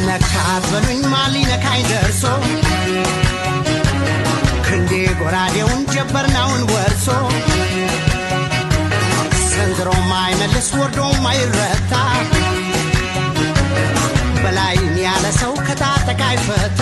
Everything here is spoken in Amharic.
ምነካት በሉኝ ማን ሊነካኝ ደርሶ፣ ክንዴ ጎራዴውን ጀበርናውን ወርሶ፣ ሰንዝሮ ማይመልስ ወርዶ ማይረታ፣ በላይን ያለ ሰው ከታጠቃ አይፈታ።